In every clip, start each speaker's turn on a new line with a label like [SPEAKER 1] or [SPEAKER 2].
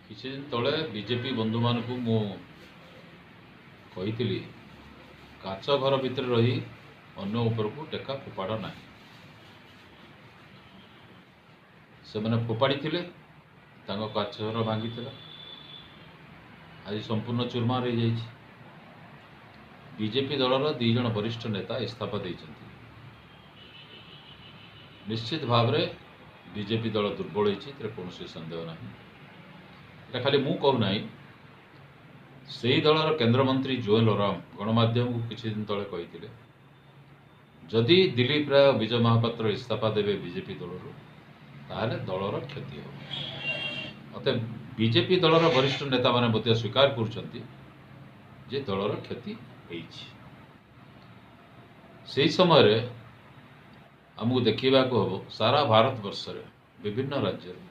[SPEAKER 1] କିଛି ଦିନ ତଳେ ବିଜେପି ବନ୍ଧୁମାନଙ୍କୁ ମୁଁ କହିଥିଲି, କାଚ ଘର ଭିତରେ ରହି ଅନ୍ୟ ଉପରକୁ ଟେକା ଫୋପାଡ଼ ନାହିଁ। ସେମାନେ ଫୋପାଡ଼ିଥିଲେ, ତାଙ୍କ କାଚ ଘର ଭାଙ୍ଗିଥିଲା, ଆଜି ସମ୍ପୂର୍ଣ୍ଣ ଚୁରମାର ହେଇଯାଇଛି। ବିଜେପି ଦଳର 2 ଜଣ ବରିଷ୍ଠ ନେତା ଇସ୍ତଫା ଦେଇଛନ୍ତି। ନିଶ୍ଚିତ ଭାବରେ ବିଜେପି ଦଳ ଦୁର୍ବଳ ହେଇଛି, ଏଥିରେ କୌଣସି ସନ୍ଦେହ ନାହିଁ। ଏଇଟା ଖାଲି ମୁଁ କହୁନାହିଁ, ସେଇ ଦଳର କେନ୍ଦ୍ରମନ୍ତ୍ରୀ ଜୁଏଲ ଓରାମ ଗଣମାଧ୍ୟମକୁ କିଛି ଦିନ ତଳେ କହିଥିଲେ, ଯଦି ଦିଲ୍ଲୀପ ରାୟ, ବିଜୟ ମହାପାତ୍ର ଇସ୍ତଫା ଦେବେ ବିଜେପି ଦଳରୁ, ତାହେଲେ ଦଳର କ୍ଷତି ହେବ। ଅତଏବ ବିଜେପି ଦଳର ବରିଷ୍ଠ ନେତାମାନେ ମଧ୍ୟ ସ୍ୱୀକାର କରୁଛନ୍ତି ଯେ ଦଳର କ୍ଷତି ହେଇଛି। ସେହି ସମୟରେ ଆମକୁ ଦେଖିବାକୁ ହେବ, ସାରା ଭାରତବର୍ଷରେ ବିଭିନ୍ନ ରାଜ୍ୟରେ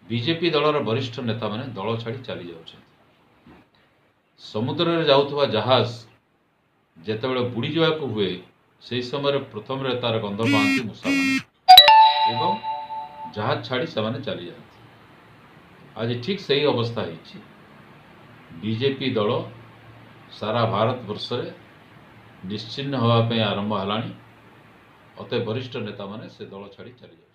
[SPEAKER 1] ବିଜେପି ଦଳର ବରିଷ୍ଠ ନେତାମାନେ ଦଳ ଛାଡ଼ି ଚାଲି ଯାଉଛନ୍ତି। ସମୁଦ୍ରରେ ଯାଉଥିବା ଜାହାଜ ଯେତେବେଳେ ବୁଡ଼ିଯିବାକୁ ହୁଏ, ସେହି ସମୟରେ ପ୍ରଥମରେ ତାର ଗନ୍ଧ ପାଆନ୍ତି ମୂଷାମାନେ ଏବଂ ଜାହାଜ ଛାଡ଼ି ସେମାନେ ଚାଲିଯାଆନ୍ତି। ଆଜି ଠିକ୍ ସେଇ ଅବସ୍ଥା ହେଇଛି। ବିଜେପି ଦଳ ସାରା ଭାରତବର୍ଷରେ ନିଶ୍ଚିହ୍ନ ହେବା ପାଇଁ ଆରମ୍ଭ ହେଲାଣି। ଅତଏବ ବରିଷ୍ଠ ନେତାମାନେ ସେ ଦଳ ଛାଡ଼ି ଚାଲିଯାଉଛନ୍ତି।